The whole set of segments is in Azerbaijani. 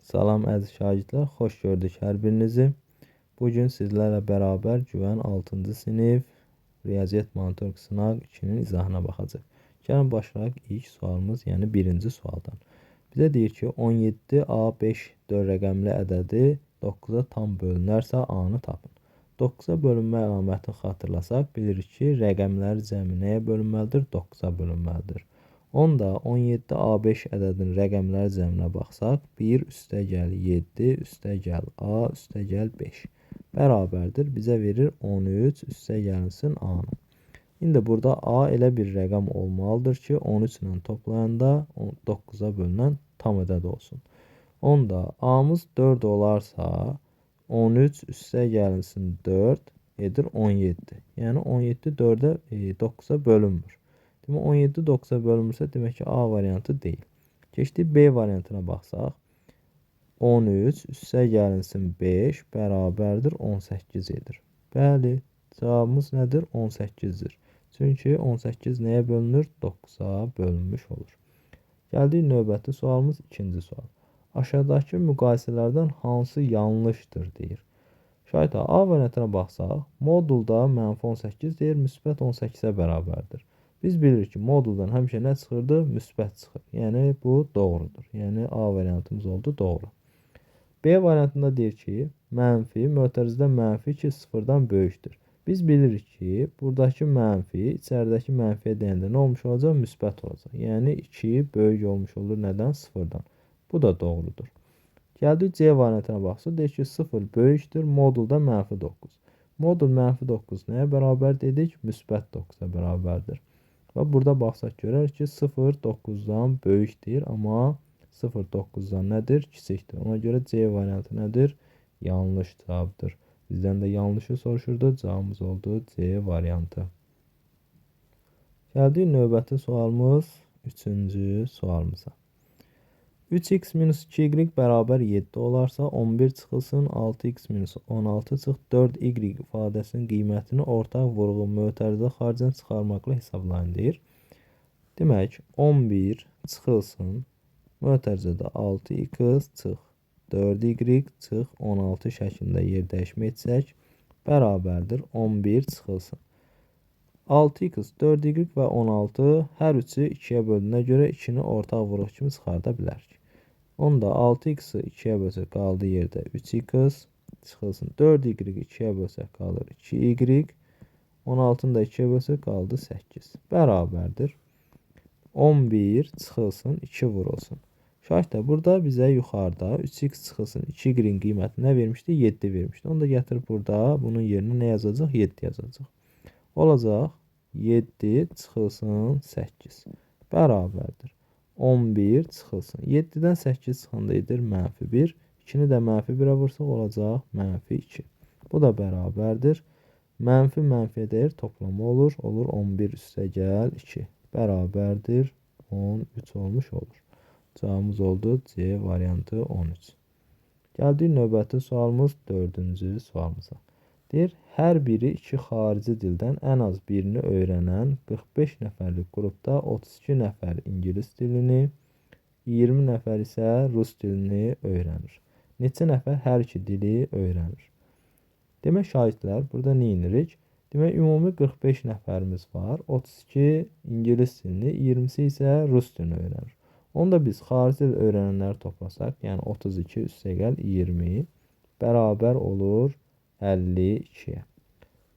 Salam əziz şagirdlər, xoş gördük hər birinizi. Bu gün sizlərlə bərabər Güvən 6-cı sinif Riyaziyyat Monitor sınaq 2-nin izahına baxacaq. Gəlin başlayaq ilk sualımız, yəni birinci sualdan. Bizə deyir ki, 17A5 4 rəqəmli ədədi 9-a tam bölünərsə A-nı tapın. 9-a bölünmə əlamətini xatırlasaq, bilirik ki, rəqəmlər cəmi nəyə bölünməlidir? 9-a bölünməlidir. Onda 17A5 ədədinin rəqəmlər cəminə baxsaq, 1 üstə gəl 7, üstə gəl A, üstə gəl 5 bərabərdir. Bizə verir 13 üstə gəlinsin A-nı. İndi burada A elə bir rəqəm olmalıdır ki, 13 ilə toplayanda 9-a bölünən tam ədəd olsun. Onda A-mız 4 olarsa, 13 üstə gəlinsin 4 edir 17. Yəni 17 4-ə 9-a bölünmür. Demək 17 9-a bölünmürsə, demək ki, A variantı deyil. Keçdik B variantına baxsaq. 13 üstə gəlinsin 5 bərabərdir 18 edir. Bəli, cavabımız nədir? 18-dir. Çünki 18 nəyə bölünür? 9-a bölünmüş olur. Gəldik növbəti sualımız, ikinci sual. Aşağıdakı müqayisələrdən hansı yanlışdır deyir. Şahid A variantına baxsaq, modulda mənfi 18 deyir, müsbət 18-ə bərabərdir. Biz bilirik ki, moduldan həmişə nə çıxırdı? Müsbət çıxır. Yəni bu doğrudur. Yəni A variantımız oldu doğru. B variantında deyir ki, mənfi, mötərizdə mənfi ki, sıfırdan böyükdür. Biz bilirik ki, buradakı mənfi içəridəki mənfiyə dəyəndə nə olmuş olacaq? Müsbət olacaq. Yəni 2 böyük olmuş olur. Nədən? Sıfırdan. Bu da doğrudur. Gəldik C variantına baxsaq, deyir ki, 0 böyükdür, modulda mənfi 9. Modul mənfi 9 nəyə bərabər dedik? Müsbət 9-a bərabərdir. Və burada baxsaq görərik ki, 0 9-dan böyükdür, amma 0 9-dan nədir? Kiçikdir. Ona görə C variantı nədir? Yanlış cavabdır. Bizdən də yanlışı soruşurdu. Cavabımız oldu C variantı. Gəldik növbəti sualımız, üçüncü sualımıza. 3x minus 2y bərabər 7 olarsa 11 çıxılsın, 6x minus 16 çıx 4y ifadəsinin qiymətini ortaq vurğu mötərizə xaricən çıxarmaqla hesablayın deyir. Demək 11 çıxılsın, mötərizədə 6x çıx 4y çıx 16 şəklində yer dəyişmə etsək bərabərdir 11 çıxılsın. 6x, 4y və 16 hər üçü 2-yə bölündüyünə görə 2-ni ortaq vurğu kimi çıxarda bilərik. Onda 6x-i 2-yə bölsək qaldı yerdə 3x çıxılsın. 4y 2-yə bölsək qalır 2y. 16-nı da 2-yə bölsək qaldı 8. Bərabərdir. 11 çıxılsın 2 vurulsun. Şahid burada bizə yuxarıda 3x çıxılsın 2y-in qiyməti nə vermişdi? 7 vermişdi. Onu da gətirib burada bunun yerinə nə yazacaq? 7 yazacaq. Olacaq 7 çıxılsın 8. Bərabərdir. 11 çıxılsın. 7-dən 8 çıxanda edir mənfi 1. 2-ni də mənfi 1-ə vursaq olacaq mənfi 2. Bu da bərabərdir. Mənfi mənfiyə dəyir toplamı olur. Olur 11 üstə gəl 2. Bərabərdir 13 olmuş olur. Cavabımız oldu C variantı 13. Gəldik növbəti sualımız dördüncü sualımıza. Deyir, hər biri iki xarici dildən ən az birini öyrənən 45 nəfərlik qrupda 32 nəfər ingilis dilini, 20 nəfər isə rus dilini öyrənir. Neçə nəfər hər iki dili öyrənir? Demək, şagirdlər, burada nə edirik? Demək, ümumi 45 nəfərimiz var. 32 ingilis dilini, 20-si isə rus dilini öyrənir. Onu da biz xarici dil öyrənənləri toplasaq, yəni 32 üstəgəl 20 bərabər olur 52-yə.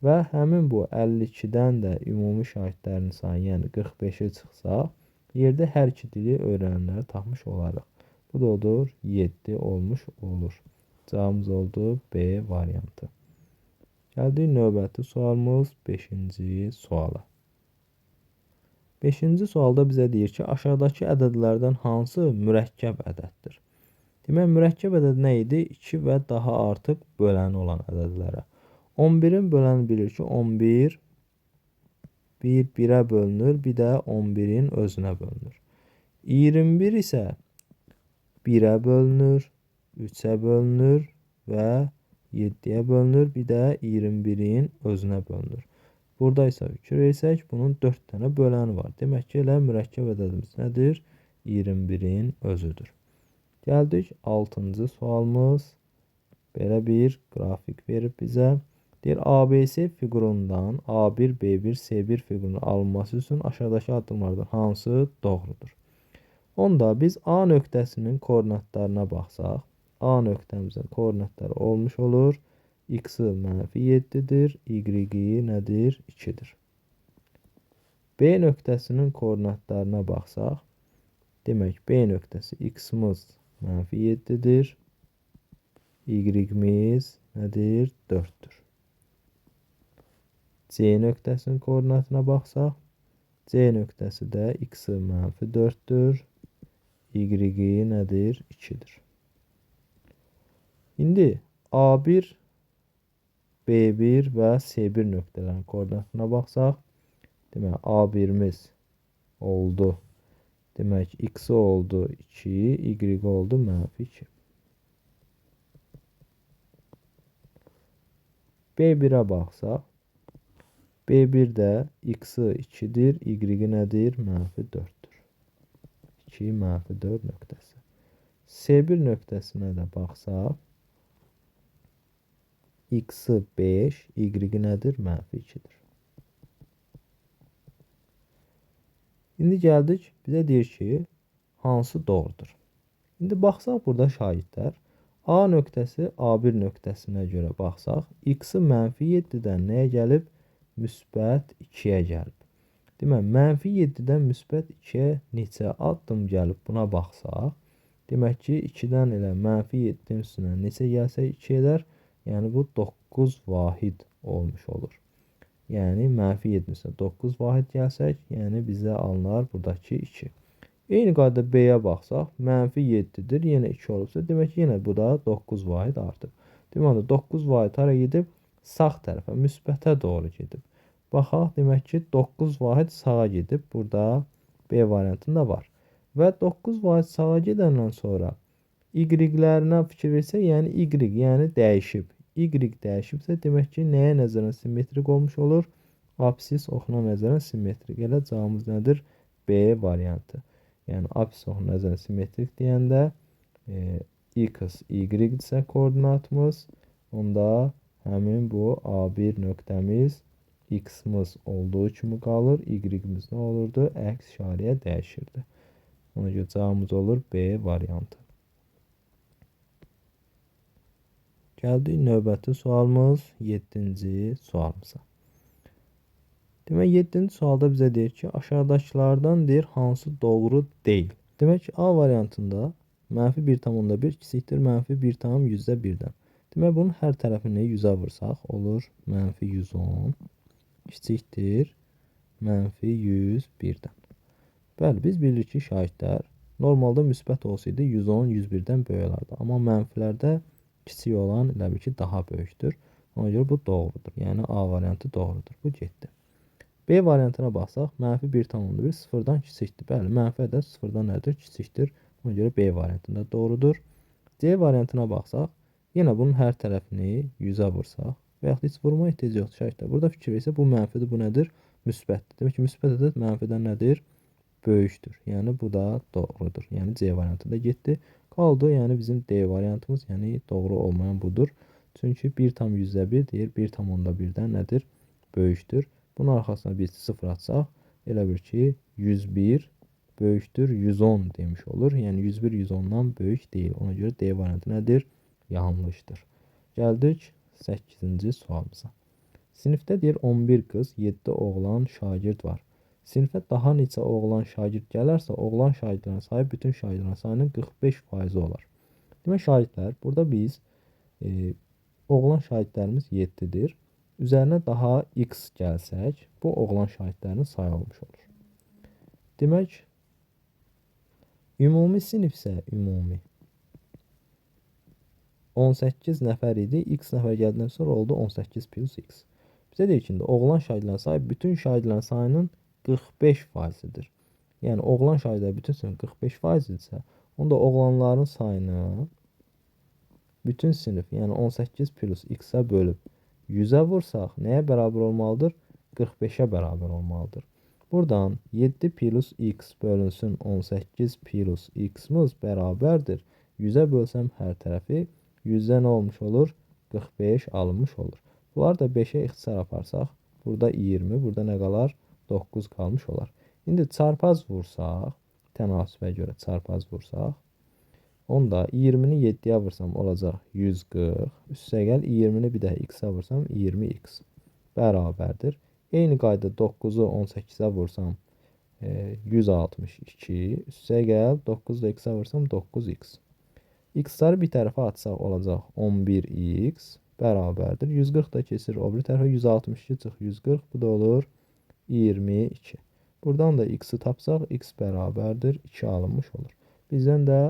Və həmin bu 52-dən də ümumi şahidlərin sayı, yəni 45-i çıxsaq, yerdə hər iki dili öyrənənləri tapmış olarıq. Bu da odur 7 olmuş olur. Cavabımız oldu B variantı. Gəldik növbəti sualımız 5-ci suala. 5-ci sualda bizə deyir ki, aşağıdakı ədədlərdən hansı mürəkkəb ədəddir? Demək, mürəkkəb ədəd nə idi? 2 və daha artıq böləni olan ədədlərə. 11-in böləni bilir ki, 11 1 1-ə bölünür, bir də 11-in özünə bölünür. 21 isə 1-ə bölünür, 3-ə bölünür və 7-yə bölünür, bir də 21-in özünə bölünür. Burada isə fikir versək, bunun 4 dənə böləni var. Demək ki, elə mürəkkəb ədədimiz nədir? 21-in özüdür. Gəldik 6-cı sualımız. Belə bir qrafik verib bizə. Deyir, ABC fiqurundan A1, B1, C1 fiqurunun alınması üçün aşağıdakı addımlardan hansı doğrudur? Onda biz A nöqtəsinin koordinatlarına baxsaq, A nöqtəmizin koordinatları olmuş olur. X-i mənfi 7-dir, Y-i nədir? 2-dir. B nöqtəsinin koordinatlarına baxsaq, demək B nöqtəsi X-imiz mənfi 7-dir, Y-imiz nədir? 4-dür. C nöqtəsinin koordinatına baxsaq, C nöqtəsi də X-i mənfi 4-dür, Y-i nədir? 2-dir. İndi A1, B1 və C1 nöqtələrinin koordinatına baxsaq, demək A1-imiz oldu. Demək X-i oldu 2, Y oldu mənfi 2. B1-ə baxsaq, B1-də X-i 2-dir, Y-i nədir? Mənfi 4-dür. 2, mənfi 4 nöqtəsi. C1 nöqtəsinə də baxsaq, X-i 5, Y-i nədir? Mənfi 2-dir. İndi gəldik, bizə deyir ki, hansı doğrudur? İndi baxsaq burada şagirdlər, A nöqtəsi A1 nöqtəsinə görə baxsaq, X-i mənfi 7-dən nəyə gəlib? Müsbət 2-yə gəlib. Demək, mənfi 7-dən müsbət 2-yə neçə addım gəlib buna baxsaq, demək ki, 2-dən elə mənfi 7-nin üstünə neçə gəlsə 2 edər, yəni bu 9 vahid olmuş olur. Yəni, mənfi 7-nin üstünə 9 vahid gəlsək, yəni bizə alınar buradakı 2. Eyni qaydada B-yə baxsaq, mənfi 7-dir, yenə 2 olubsa, demək ki, yenə bu da 9 vahid artıb. Demək, 9 vahid hara gedib? Sağ tərəfə, müsbətə doğru gedib. Baxaq, demək ki, 9 vahid sağa gedib. Burada B variantında var. Və 9 vahid sağa gedəndən sonra Y-lərinə fikir versək, yəni Y, yəni dəyişib. Y dəyişibsə, demək ki, nəyə nəzərən simmetrik olmuş olur? Absis oxuna nəzərən simmetrik. Elə cavabımız nədir? B variantı. Yəni, absis oxuna nəzərən simmetrik deyəndə X, Y-dirsə koordinatımız, onda həmin bu A1 nöqtəmiz X-imiz olduğu kimi qalır. Y-imiz nə olurdu? Əks işarəyə dəyişirdi. Ona görə cavabımız olur B variantı. Gəldik növbəti sualımız 7-ci sualımıza. Demək, 7-ci sualda bizə deyir ki, aşağıdakılardan deyir hansı doğru deyil. Demək ki, A variantında mənfi 1,1 kiçikdir mənfi 1,1-dən. Demək, bunun hər tərəfini 100-ə vursaq olur mənfi 110 kiçikdir mənfi 101-dən. Bəli, biz bilirik ki, şahidlər normalda müsbət olsaydı 110, 101-dən böyük olardı. Amma mənfilərdə kiçik olan elə bil ki, daha böyükdür. Ona görə bu doğrudur. Yəni A variantı doğrudur. Bu getdi. B variantına baxsaq, mənfi 1,1 sıfırdan kiçikdir. Bəli, mənfi ədəd sıfırdan nədir? Kiçikdir. Ona görə B variantında doğrudur. C variantına baxsaq, yenə bunun hər tərəfini 100-ə vursaq və yaxud heç vurma ehtiyacı yoxdur şahidlər. Burada fikir versə, bu mənfidir, bu nədir? Müsbətdir. Demək ki, müsbət ədəd mənfidən nədir? Böyükdür. Yəni bu da doğrudur. Yəni C variantı da getdi. Qaldı, yəni bizim D variantımız, yəni doğru olmayan budur. Çünki 1,1 deyir, 1,1-dən nədir? Böyükdür. Bunun arxasına biz 0 atsaq, elə bil ki, 101 böyükdür 110 demiş olur. Yəni 101 110-dan böyük deyil. Ona görə D variantı nədir? Yanlışdır. Gəldik 8-ci sualımıza. Sinifdə deyir 11 qız, 7 oğlan şagird var. Sinifə daha neçə oğlan şagird gələrsə, oğlan şagirdlərin sayı bütün şagirdlərin sayının 45% olar. Demək, şagirdlər, burada biz oğlan şagirdlərimiz 7-dir. Üzərinə daha x gəlsək, bu oğlan şagirdlərinin sayı olmuş olur. Demək, ümumi sinif isə ümumi 18 nəfər idi. X nəfər gəldikdən sonra oldu 18 plus x. Bizə deyir ki, oğlan şagirdlərin sayı bütün şagirdlərin sayının 45%-dir. Yəni, oğlan şagirdlər bütün sinifin 45%-dirsə, onda oğlanların sayını bütün sinif, yəni 18 plus x-ə bölüb 100-ə vursaq, nəyə bərabər olmalıdır? 45-ə bərabər olmalıdır. Buradan 7 plus x bölünsün 18 plus x-imiz bərabərdir 100-ə bölsəm hər tərəfi 100-də nə olmuş olur? 45 alınmış olur. Bunlar da 5-ə ixtisar aparsaq, burada 20, burada nə qalar? 9 qalmış olar. İndi çarpaz vursaq, tənasübə görə çarpaz vursaq, onda 20-ni 7-yə vursam olacaq 140. Üstəgəl 20-ni bir də x-ə vursam 20x bərabərdir. Eyni qayda 9-u 18-ə vursam 162. Üstəgəl 9-u da x-ə vursam 9x. X-ları bir tərəfə atsaq olacaq 11x bərabərdir. 140 da keçir o bir tərəfə, 162 çıx 140, bu da olur 22. Buradan da x-i tapsaq x bərabərdir 2 alınmış olur. Bizdən də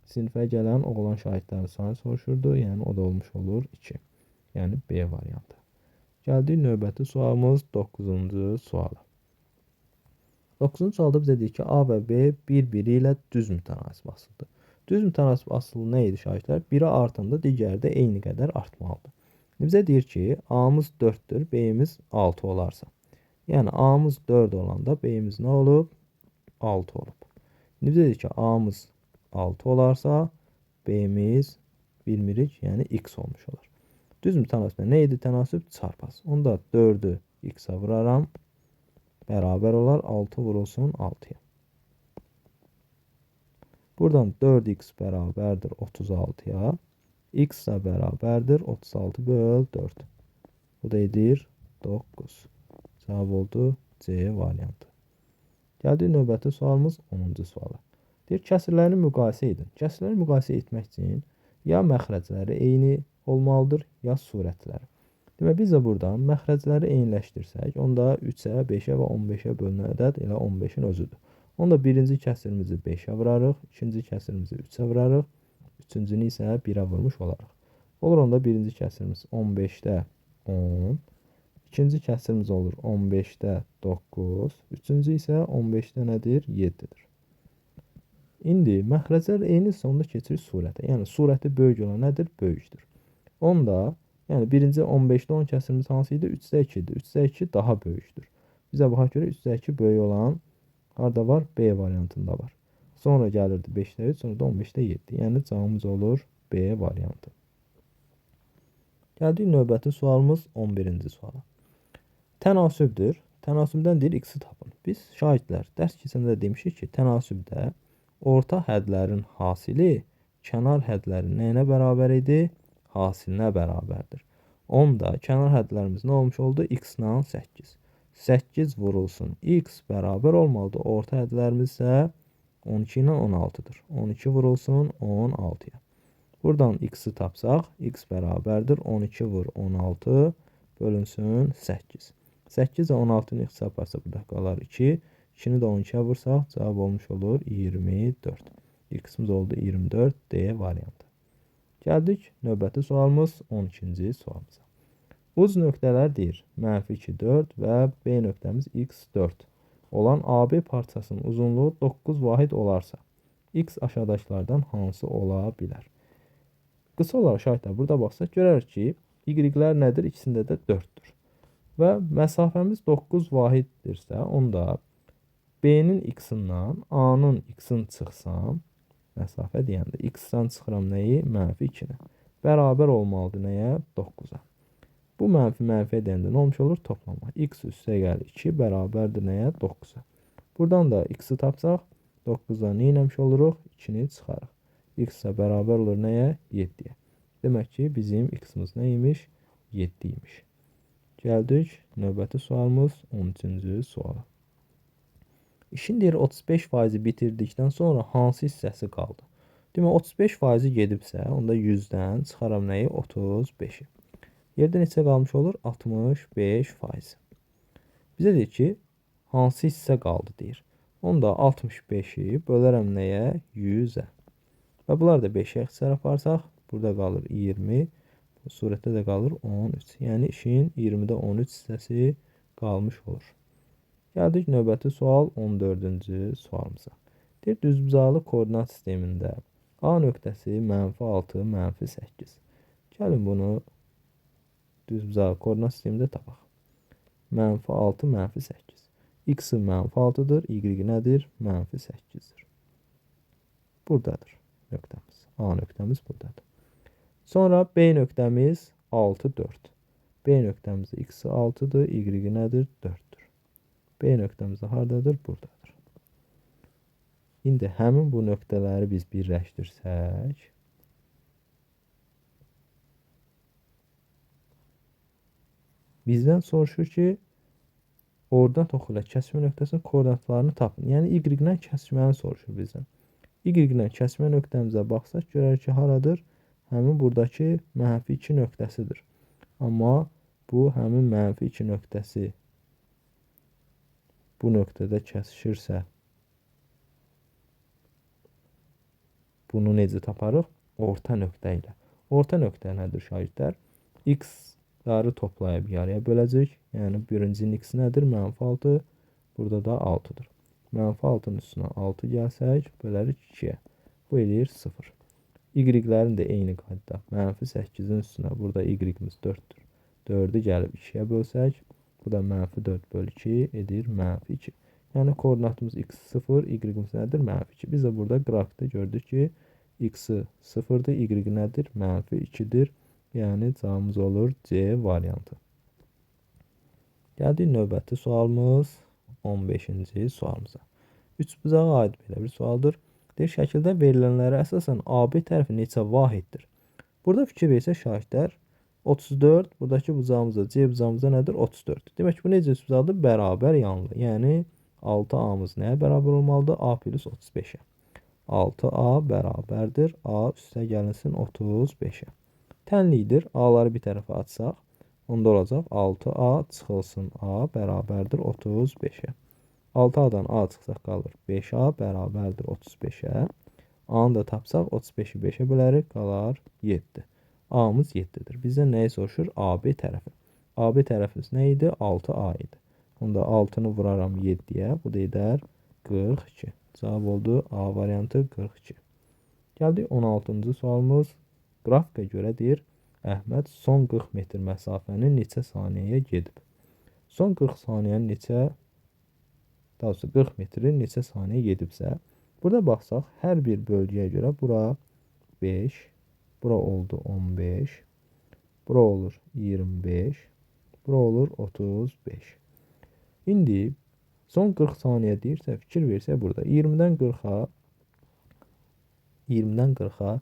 sinifə gələn oğlan şahidlərin sayını soruşurdu. Yəni o da olmuş olur 2. Yəni B variantı. Gəldik növbəti sualımız 9-cu suala. 9-cu sualda bizə deyir ki, A və B bir-biri ilə düz mütənasib asılıdır. Düz mütənasib asılı nə idi şahidlər? Biri artanda digəri də eyni qədər artmalıdır. Bizə deyir ki, A-mız 4-dür, B-miz 6 olarsa. Yəni A-mız 4 olanda B-miz nə olub? 6 olub. İndi bizə deyir ki, A-mız 6 olarsa B-miz bilmirik, yəni x olmuş olar. Düz mütənasibdə nə idi tənasüb? Çarpaz. Onda 4-ü x-a vuraram. Bərabər olar 6 vurulsun 6-ya. Buradan 4x bərabərdir 36-ya. X də bərabərdir 36 böl 4. Bu da edir 9. Cavab oldu C variantı. Gəldik növbəti sualımız 10-cu suala. Deyir, kəsirləri müqayisə edin. Kəsirləri müqayisə etmək üçün ya məxrəcləri eyni olmalıdır, ya surətləri. Demək, biz də buradan məxrəcləri eyniləşdirsək, onda 3-ə, 5-ə və 15-ə bölünən ədəd elə 15-in özüdür. Onda birinci kəsirimizi 5-ə vurarıq, ikinci kəsirimizi 3-ə vurarıq, üçüncünü isə 1-ə vurmuş olarıq. Olur onda birinci kəsirimiz 15-də 10, ikinci kəsirimiz olur 15-də 9, üçüncü isə 15-də nədir? 7-dir. İndi məxrəclər eynidirsə onda keçirik surətə. Yəni surəti böyük olan nədir? Böyükdür. Onda yəni birinci 15-də 10 kəsirimiz hansı idi? 3-də 2 idi. 3-də 2 daha böyükdür. Bizə baxa görə 3-də 2 böyük olan harda var? B variantında var. Sonra gəlirdi 5-də 3, sonra da 15-də 7. Yəni cavabımız olur B variantı. Gəldik növbəti sualımız 11-ci suala. Tənasübdür. Tənasübdən deyir x-i tapın. Biz şahidlər dərs keçəndə demişik ki, tənasübdə orta hədlərin hasili kənar hədlərin nəyinə bərabər idi? Hasilinə bərabərdir. Onda kənar hədlərimiz nə olmuş oldu? X-la 8. 8 vurulsun. X bərabər olmalıdır. Orta hədlərimiz isə 12 ilə 16-dır. 12 vurulsun 16-ya. Buradan x-i tapsaq, x bərabərdir. 12 vur 16 bölünsün 8. 8 ilə 16-nı ixtisar aparsa burada qalar 2. 2-ni də 12-yə vursaq cavab olmuş olur 24. X-imiz oldu 24, D variantı. Gəldik növbəti sualımız 12-ci sualımıza. Uc nöqtələr deyir -2, 4 və B nöqtəmiz x4 olan AB parçasının uzunluğu 9 vahid olarsa, x aşağıdakılardan hansı ola bilər? Qısa olaraq şahidlər burada baxsaq görərik ki, y-lər nədir? İkisində də 4-dür. Və məsafəmiz 9 vahiddirsə, onda B-nin x-ından A-nın x-ını çıxsam, məsafə deyəndə x-dən çıxıram nəyi? -2-ni. Bərabər olmalıdır nəyə? 9-a. Bu mənfi mənfi edəndə nə olmuş olur? Toplama. X üstə gəl 2 bərabərdir nəyə? 9-a. Buradan da x-i tapsaq, 9-dan nə eləmiş oluruq? 2-ni çıxarıq. X də bərabər olur nəyə? 7-yə. Demək ki, bizim x-imiz nə imiş? 7 imiş. Gəldik növbəti sualımız 13-cü suala. İşin deyir 35%-i bitirdikdən sonra hansı hissəsi qaldı? Demək 35%-i gedibsə, onda 100-dən çıxaram nəyi? 35-i. Yerdə neçə qalmış olur? 65%. Bizə deyir ki, hansı hissə qaldı deyir. Onda 65-i bölərəm nəyə? 100-ə. Və bunlar da 5-ə ixtisar aparsaq, burada qalır 20, bu surətdə də qalır 13. Yəni işin 20-də 13 hissəsi qalmış olur. Gəldik növbəti sual 14-cü sualımıza. Deyir, düzbucaqlı koordinat sistemində A nöqtəsi -6, -8. Gəlin bunu düzbucaqlı koordinat sistemində tapaq. -6, -8. X-i -6-dır, Y nədir? -8-dir. Buradadır. nöqtəmiz. A nöqtəmiz buradadır. Sonra B nöqtəmiz 6, 4. B nöqtəmizdə x-i 6-dır, y-i nədir? 4-dür. B nöqtəmiz də haradadır? Buradadır. İndi həmin bu nöqtələri biz birləşdirsək, bizdən soruşur ki, ordinat oxu ilə kəsişmə nöqtəsinin koordinatlarını tapın. Yəni, y-lə kəsişməni soruşur bizdən. Y-lə kəsişmə nöqtəmizə baxsaq, görərik ki, haradır? Həmin buradakı mənfi 2 nöqtəsidir. Amma bu həmin mənfi 2 nöqtəsi bu nöqtədə kəsişirsə, bunu necə taparıq? Orta nöqtə ilə. Orta nöqtə nədir şagirdlər? X-ları toplayıb yarıya böləcək. Yəni, birincinin x nədir? Mənfi 6. Burada da 6-dır. Mənfi 6-nın üstünə 6 gəlsək, bölərik 2-yə. Bu eləyir 0. Y-lərin də eyni qaydada. Mənfi 8-in üstünə burada y-imiz 4-dür. 4-ü gəlib 2-yə bölsək, bu da mənfi 4 bölü 2 edir mənfi 2. Yəni, koordinatımız x 0, y-imiz nədir? Mənfi 2. Biz də burada qrafikdə gördük ki, x-i 0-dır, y nədir? Mənfi 2-dir. Yəni, cavabımız olur C variantı. Gəldik növbəti sualımız 15-ci sualımıza. Üçbucağa aid belə bir sualdır. Deyir, şəkildə verilənlərə əsasən AB tərəfi neçə vahiddir? Burada fikir versək şagirdlər, 34, buradakı bucağımızda, C bucağımızda nədir? 34. Demək ki, bu necə üçbucaqdır? Bərabər yanlı. Yəni, 6A-mız nəyə bərabər olmalıdır? A plus 35-ə. 6A bərabərdir. A üstə gəlinsin 35-ə. Tənlikdir. A-ları bir tərəfə atsaq, onda olacaq 6A çıxılsın A bərabərdir 35-ə. 6A-dan A çıxsaq qalır 5A bərabərdir 35-ə. A-nı da tapsaq 35-i 5-ə bölərik, qalar 7. A-mız 7-dir. Bizdən nəyi soruşur? AB tərəfi. AB tərəfimiz nə idi? 6A idi. Onda 6-nı vuraram 7-yə. Bu da edər 42. Cavab oldu A variantı 42. Gəldik 16-cı sualımız. Qrafikə görə deyir, Əhməd son 40 metr məsafəni neçə saniyəyə gedib? Son 40 saniyənin neçə, daha doğrusu 40 metri neçə saniyə gedibsə, burada baxsaq, hər bir bölgəyə görə bura 5, bura oldu 15, bura olur 25, bura olur 35. İndi son 40 saniyə deyirsə, fikir versək burada 20-dən 40-a 20-dən 40-a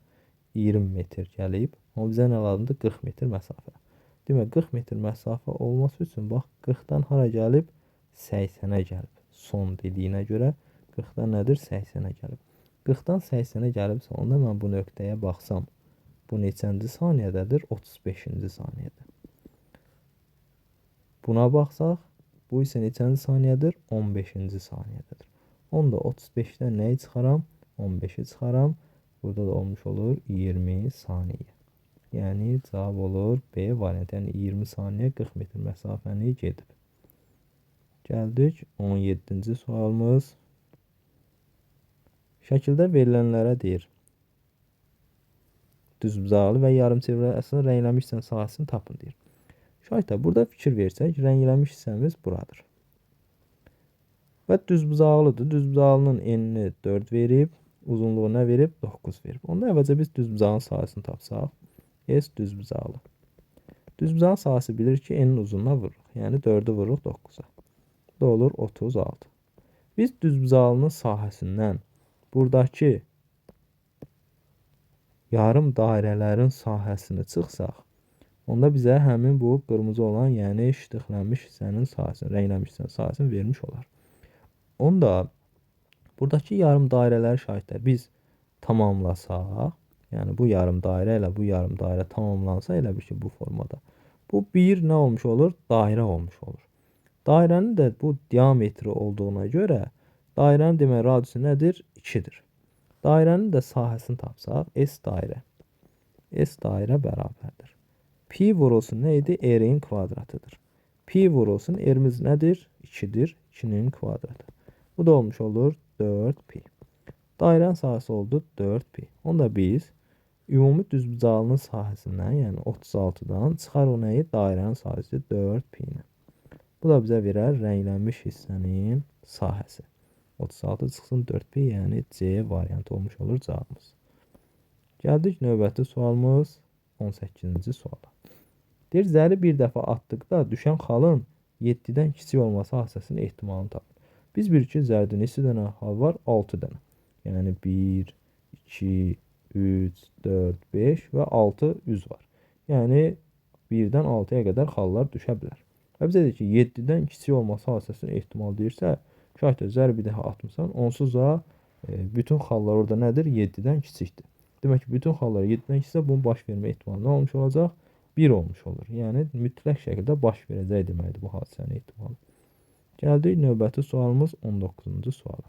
20 metr gəlib. Amma bizə nə lazımdır? 40 metr məsafə. Demək, 40 metr məsafə olması üçün bax 40-dan hara gəlib? 80-ə gəlib. Son dediyinə görə 40-dan nədir? 80-ə gəlib. 40-dan 80-ə gəlibsə, onda mən bu nöqtəyə baxsam, bu neçənci saniyədədir? 35-ci saniyədə. Buna baxsaq, bu isə neçənci saniyədir? 15-ci saniyədədir. Onda 35-dən nəyi çıxaram? 15-i çıxaram. Burada da olmuş olur 20 saniyə. Yəni, cavab olur B variantı. Yəni, 20 saniyə 40 metr məsafəni gedib. Gəldik 17-ci sualımız. Şəkildə verilənlərə deyir, düzbucaqlı və yarımçevrə əsasən rənglənmiş hissənin sahəsini tapın deyir. Şayət burada fikir versək, rənglənmiş hissəmiz buradır. Və düzbucaqlıdır. Düzbucaqlının enini 4 verib, uzunluğu nə verib? 9 verib. Onda əvvəlcə biz düzbucağın sahəsini tapsaq, S düzbucaqlı. Düzbucağın sahəsi bilir ki, enin uzunluğuna vururuq. Yəni 4-ü vururuq 9-a. Bu da olur 36. Biz düzbucaqlının sahəsindən buradakı yarım dairələrin sahəsini çıxsaq, onda bizə həmin bu qırmızı olan, yəni ştıxlənmiş hissənin sahəsini, rənglənmiş hissənin sahəsini vermiş olar. Onda buradakı yarım dairələri şahidlər biz tamamlasaq, yəni bu yarım dairə ilə bu yarım dairə tamamlansa elə bir ki bu formada. Bu bir nə olmuş olur? Dairə olmuş olur. Dairənin də bu diametri olduğuna görə dairənin demək radiusu nədir? 2-dir. Dairənin də sahəsini tapsaq, S dairə. S dairə bərabərdir. Pi vurulsun nə idi? R-in kvadratıdır. Pi vurulsun R-imiz nədir? 2-dir. 2-nin kvadratı. Bu da olmuş olur 4 pi. Dairənin sahəsi oldu 4 pi. Onda biz ümumi düzbucaqlının sahəsindən, yəni 36-dan çıxarıq nəyi? Dairənin sahəsi 4 pi ilə. Bu da bizə verər rənglənmiş hissənin sahəsi. 36 çıxsın 4 pi, yəni C variantı olmuş olur cavabımız. Gəldik növbəti sualımız 18-ci suala. Deyir, zəri bir dəfə atdıqda düşən xalın 7-dən kiçik olması hadisəsinin ehtimalını tapın. Biz bilirik ki, zərdə neçə dənə xal var? 6 dənə. Yəni 1, 2, 3, 4, 5 və 6 üz var. Yəni 1-dən 6-ya qədər xallar düşə bilər. Və bizə deyir ki, 7-dən kiçik olması hadisəsinin ehtimalı deyirsə, şayət zəri bir dəfə atmısan, onsuz da bütün xallar orada nədir? 7-dən kiçikdir. Demək ki, bütün xallar 7-dən kiçiksə, bunun baş vermə ehtimalı nə olmuş olacaq? 1 olmuş olur. Yəni, mütləq şəkildə baş verəcək deməkdir bu hadisənin ehtimalı. Gəldik növbəti sualımız 19-cu suala.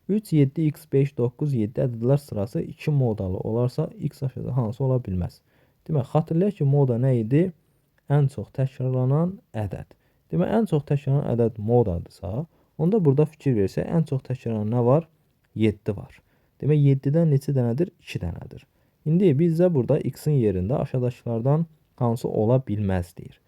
3, 7, x, 5, 9, 7 ədədlər sırası 2 modalı olarsa, x aşağıda hansı ola bilməz? Demək, xatırlayaq ki, moda nə idi? Ən çox təkrarlanan ədəd. Demək, ən çox təkrarlanan ədəd modadırsa, onda burada fikir versək, ən çox təkrarlanan nə var? 7 var. Demək, 7-dən neçə dənədir? 2 dənədir. İndi bizdə burada x-in yerində aşağıdakılardan hansı ola bilməz deyir.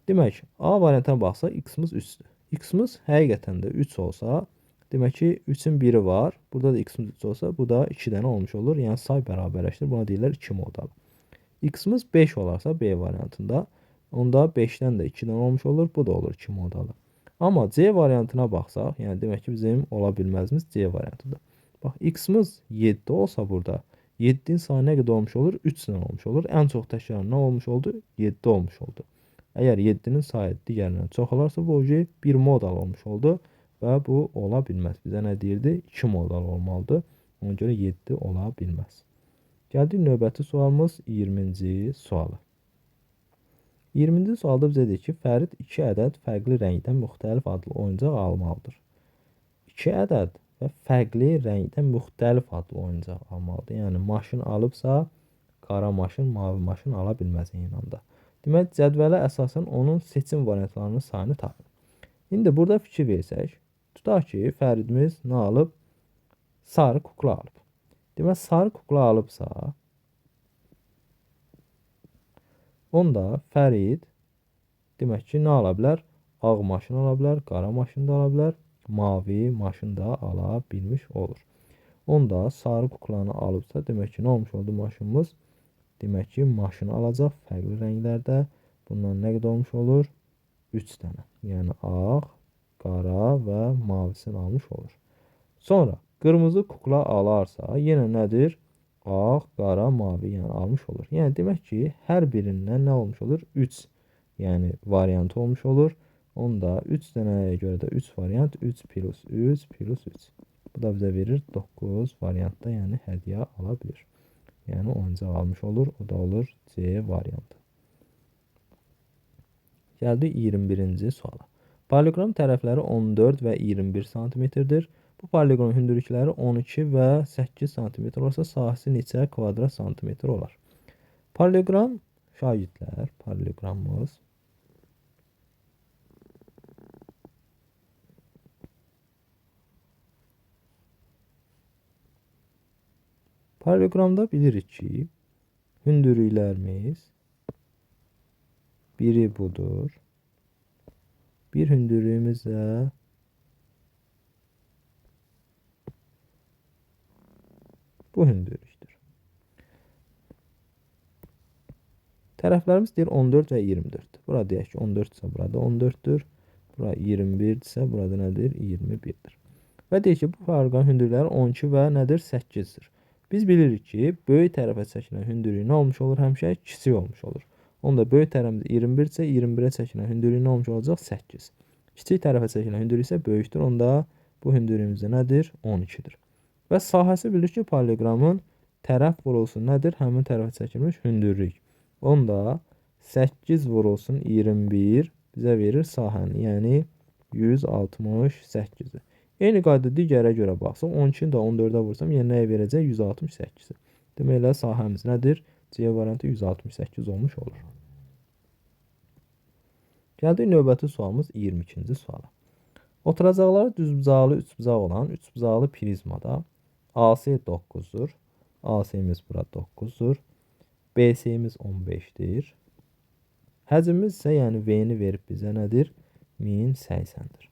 Demək, A variantına baxsaq, x-imiz 3-dür. X-imiz həqiqətən də 3 olsa, demək ki, 3-ün biri var. Burada da x-imiz 3 olsa, bu da 2 dənə olmuş olur. Yəni, say bərabərləşdir. Buna deyirlər 2 modalı. X-imiz 5 olarsa B variantında, onda 5-dən də 2 dənə olmuş olur. Bu da olur 2 modalı. Amma C variantına baxsaq, yəni demək ki, bizim ola bilməzimiz C variantıdır. Bax, x-imiz 7 olsa burada, 7-nin sayı nə qədər olmuş olur? 3 dənə olmuş olur. Ən çox təkrar nə olmuş oldu? 7 olmuş oldu. Əgər 7-nin sayı digərindən çox olarsa, bu 1 modal olmuş oldu və bu ola bilməz. Bizə nə deyirdi? 2 modal olmalıdır. Ona görə 7 ola bilməz. Gəldik növbəti sualımız 20-ci sualı. 20-ci sualda bizə deyir ki, Fərid 2 ədəd fərqli rəngdən müxtəlif adlı oyuncaq almalıdır. 2 ədəd və fərqli rəngdə müxtəlif adlı oyuncaq almalıdır. Yəni, maşın alıbsa, qara maşın, mavi maşın ala bilməz eyni anda. Demək, cədvələ əsasən onun seçim variantlarının sayını tapın. İndi burada fikir versək, tutaq ki, Fəridimiz nə alıb? Sarı kukla alıb. Demək, sarı kukla alıbsa, onda Fərid demək ki, nə ala bilər? Ağ maşın ala bilər, qara maşın da ala bilər, mavi maşın da ala bilmiş olur. Onda sarı kuklanı alıbsa, demək ki, nə olmuş oldu maşınımız? Demək ki, maşını alacaq fərqli rənglərdə. Bundan nə qədər olmuş olur? 3 dənə. Yəni, ağ, qara və mavisini almış olur. Sonra qırmızı kukla alarsa, yenə nədir? Ağ, qara, mavi, yəni almış olur. Yəni, demək ki, hər birindən nə olmuş olur? 3, yəni variantı olmuş olur. Onda 3 dənəyə görə də 3 variant, 3 plus 3 plus 3. Bu da bizə verir 9 variantda, yəni hədiyyə ala bilir. Yəni, oyuncaq almış olur. O da olur C variantı. Gəldik 21-ci suala. Paralleloqram tərəfləri 14 və 21 santimetrdir. Bu paralleloqramın hündürlükləri 12 və 8 santimetr olsa, sahəsi neçə kvadrat santimetr olar? Paralleloqram, şagirdlər, paralleloqramımız paralleloqramda bilirik ki, hündürlüklərimiz biri budur. Bir hündürlüyümüz də bu hündürlükdür. Tərəflərimiz deyir 14 və 24. Bura deyək ki, 14 isə burada 14-dür. Bura 21 isə burada nədir? 21-dir. Və deyir ki, bu paralleloqramın hündürlükləri 12 və nədir? 8-dir. Biz bilirik ki, böyük tərəfə çəkilən hündürlük nə olmuş olur? Həmişə kiçik olmuş olur. Onda böyük tərəfimiz 21 isə 21-ə çəkilən hündürlük nə olmuş olacaq? 8. Kiçik tərəfə çəkilən hündürlük isə böyükdür. Onda bu hündürlüyümüz də nədir? 12-dir. Və sahəsi bilirik ki, paralleloqramın tərəf vurulsun nədir? Həmin tərəfə çəkilmiş hündürlük. Onda 8 vurulsun 21 bizə verir sahəni, yəni 168-i. Eyni qayda digərə görə baxsaq, 12-ni də 14-ə vursam, yenə nəyə verəcək? 168-i. Demək elə sahəmiz nədir? C variantı 168 olmuş olur. Gəldik növbəti sualımız 22-ci suala. Oturacaqları düzbucaqlı üçbucaq olan üçbucaqlı prizmada AC 9-dur. AC-miz bura 9-dur. BC-miz 15-dir. Həcmimiz isə, yəni V-ni verib bizə nədir? 1080-dir.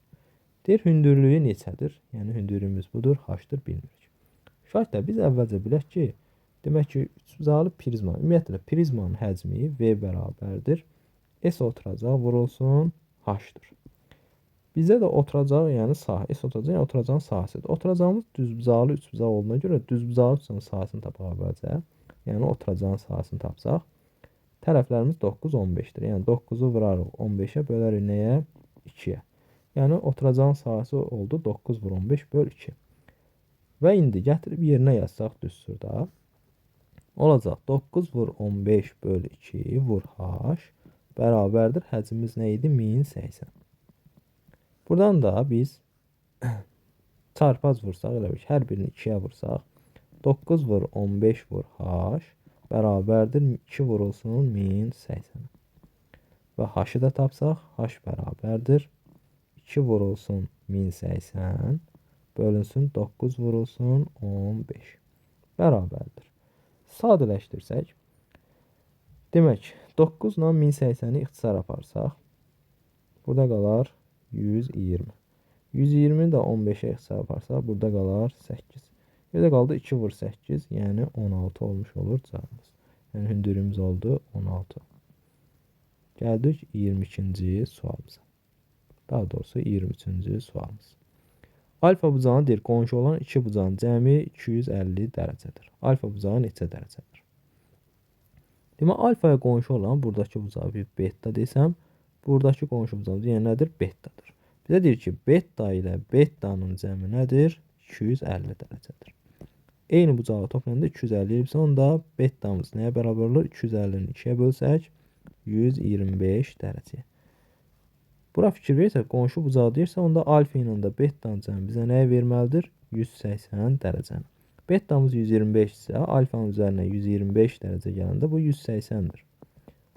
Deyir, hündürlüyü neçədir? Yəni, hündürlüyümüz budur, H-dır, bilmirik. Şayət biz əvvəlcə bilək ki, Demək ki, üçbucaqlı prizma, ümumiyyətlə prizmanın həcmi V bərabərdir. S oturacaq vurulsun H-dır. Bizə də oturacaq, yəni sahə, S oturacaq, yəni oturacağın sahəsidir. Oturacağımız düzbucaqlı üçbucaq olduğuna görə düzbucaqlı üçbucağın sahəsini tapaq əvvəlcə. Yəni oturacağın sahəsini tapsaq. Tərəflərimiz 9, 15-dir. Yəni 9-u vurarıq 15-ə, bölərik nəyə? 2-yə. Yəni oturacağın sahəsi oldu 9 vur 15 böl 2. Və indi gətirib yerinə yazsaq düsturda. Olacaq 9 vur 15 böl 2 vur H bərabərdir. Həcmimiz nə idi? 1080. Buradan da biz çarpaz vursaq, elə bil ki, hər birini 2-yə vursaq, 9 vur 15 vur H bərabərdir 2 vurulsun 1080. Və H-ı da tapsaq, H bərabərdir 2 vurulsun 1080 bölünsün 9 vurulsun 15 bərabərdir. Sadələşdirsək, demək 9 ilə 1080-i ixtisar aparsaq, burada qalar 120. 120-ni də 15-ə ixtisar aparsaq, burada qalar 8. Bir də qaldı 2 vur 8, yəni 16 olmuş olur cavabımız. Yəni hündürlüyümüz oldu 16. Gəldik 22-ci sualımıza. Daha doğrusu 23-cü sualımız. Alfa bucağına deyir, qonşu olan iki bucağın cəmi 250 dərəcədir. Alfa bucağı neçə dərəcədir? Demək, alfaya qonşu olan buradakı bucağı bir beta desəm, buradakı qonşu bucağımız yəni nədir? Betadır. Bizə deyir ki, beta ilə betanın cəmi nədir? 250 dərəcədir. Eyni bucağı toplayanda 250 eləyibsə, onda betamız nəyə bərabər olur? 250-ni 2-yə bölsək, 125 dərəcəyə. Bura fikir verirsək, qonşu bucağı deyirsə, onda alfa ilə də betanın cəmi bizə nəyə verməlidir? 180 dərəcəni. Betamız 125 isə, alfanın üzərinə 125 dərəcə gələndə bu 180-dir.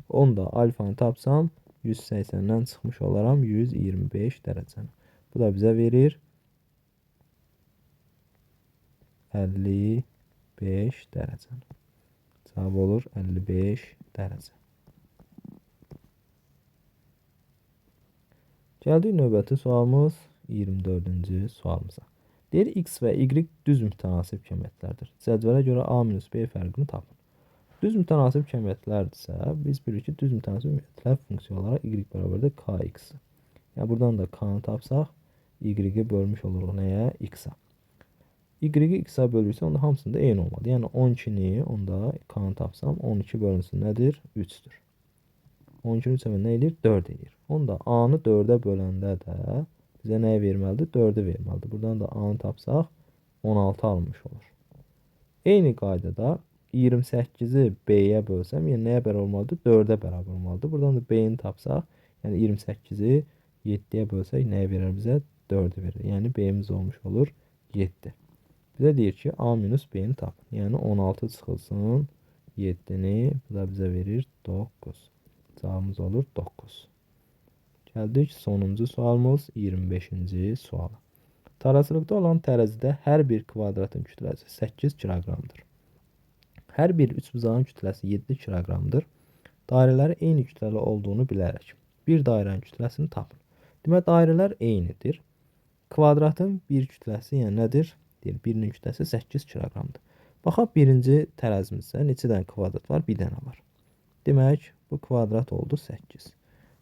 Onda alfanı tapsam, 180-dən çıxmış olaram 125 dərəcəni. Bu da bizə verir 55 dərəcəni. Cavab olur 55 dərəcə. Gəldik növbəti sualımız 24-cü sualımıza. Deyir X və Y düz mütənasib kəmiyyətlərdir. Cədvələ görə A minus B fərqini tapın. Düz mütənasib kəmiyyətlərdirsə, biz bilirik ki, düz mütənasib kəmiyyətlər funksiya olaraq Y bərabərdir KX. Yəni buradan da K-nı tapsaq, Y-i bölmüş oluruq nəyə? X-a. Y-i X-a bölürsə, onda hamısında eyni olmalı. Yəni 12-ni, onda K-nı tapsam, 12 bölünsün nədir? 3-dür. 12-ni 3-ə nə eləyir? 4 eləyir. Onda A-nı 4-ə böləndə də bizə nəyi verməlidir? 4-ü verməlidir. Buradan da A-nı tapsaq 16 almış olur. Eyni qaydada 28-i B-yə bölsəm, yəni nəyə bərabər olmalıdır? 4-ə bərabər olmalıdır. Buradan da B-ni tapsaq, yəni 28-i 7-yə bölsək nəyə verər bizə? 4-ü verir. Yəni B-miz olmuş olur 7. Bizə deyir ki, A minus B-ni tapın. Yəni 16 çıxılsın 7-ni, bu da bizə verir 9. Cavabımız olur 9. Gəldik sonuncu sualımız 25-ci suala. Tarazlıqda olan tərəzidə hər bir kvadratın kütləsi 8 kiloqramdır. Hər bir üçbucağın kütləsi 7 kiloqramdır. Dairələri eyni kütləli olduğunu bilərək bir dairənin kütləsini tapın. Demək, dairələr eynidir. Kvadratın bir kütləsi, yəni nədir? Deyir, birinin kütləsi 8 kiloqramdır. Baxaq, birinci tərəzimizdə neçə dənə kvadrat var? Bir dənə var. Demək, bu kvadrat oldu 8.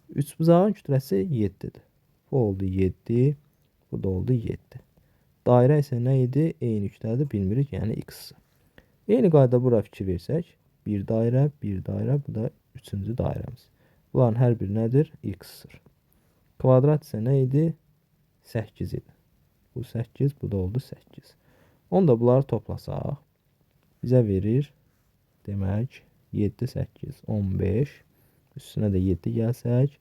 Üçbucağın kütləsi 7-dir. Bu oldu 7, bu da oldu 7. Dairə isə nə idi? Eyni kütlədir, bilmirik, yəni x. Eyni qaydada bura fikir versək, bir dairə, bir dairə, bu da üçüncü dairəmiz. Bunların hər biri nədir? X-dir. Kvadrat isə nə idi? 8 idi. Bu 8, bu da oldu 8. Onu da bunları toplasaq, bizə verir, demək, 7, 8, 15, üstünə də 7 gəlsək,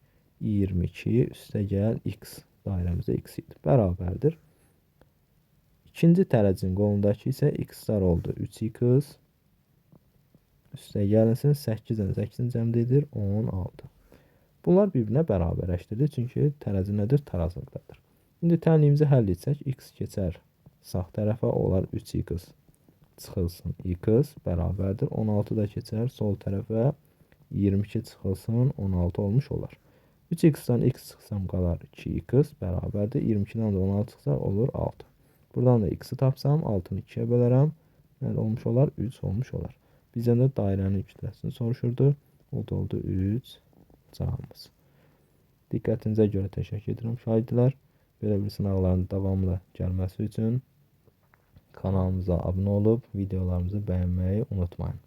22, üstə gəl x, dairəmizdə x idi, bərabərdir. İkinci tərəzinin qolundakı isə x-lar oldu 3x, üstə gəlinsin 8 ilə 8-in cəmdə edir 16. Bunlar bir-birinə bərabərləşdirilir, çünki tərəzi nədir? Tarazlıqdadır. İndi tənliyimizi həll etsək, x keçər sağ tərəfə, olar 3x çıxılsın x bərabərdir. 16 da keçər sol tərəfə, 22 çıxılsın 16 olmuş olar. 3x-dan x çıxsam qalar 2x bərabərdir. 22-dən də 16 çıxsa olur 6. Buradan da x-i tapsam 6-nı 2-yə bölərəm. Nə olmuş olar? 3 olmuş olar. Bizdən də dairənin kütləsini soruşurdu. O da oldu 3 cavabımız. Diqqətinizə görə təşəkkür edirəm şagirdlər. Belə bir sınaqların davamlı gəlməsi üçün kanalımıza abunə olub videolarımızı bəyənməyi unutmayın.